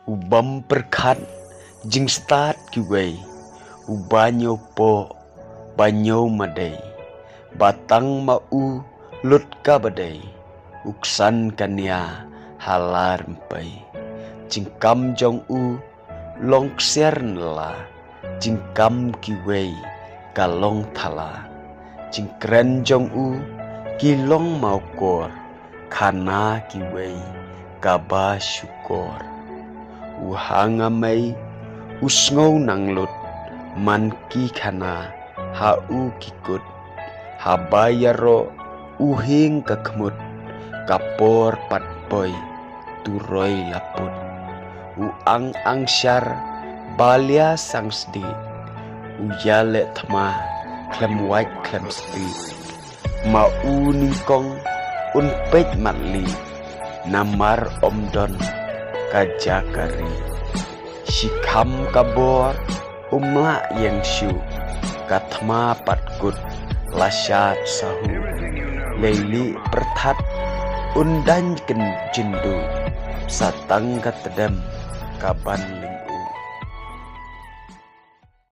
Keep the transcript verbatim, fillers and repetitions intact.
U bym pyrkhat jingstad kiwei, u ba ñiew poh ba ñiew madei, ba tang ma u lut ka ba dei, u ksan ka nia ha la rympei. Jingkam jong u long ksiar nla, jingkam kiwei ka long thala. Jingkren jong u ki long mawkor, khana kiwei ka ba shukor. U ha nga mei u sngew nang lut, man ki khana ha u ki kut. Haba ïaroh u hieng ka khmut, ka por pat poi turoi la put. U ang ang shar ba lia sang sdieh, u ïaleh thma khlem wait khlem sdieh. Ma u nyngkong un peit matlieh, namar ym don ka jaka rieh. Shi kham ka bor um lah ïeng shuh, ka thma pat kut la shad sahuh. Lei lieh pyrthat un daiñ kynjynduh, sa tang ka tdem ka ban lieh.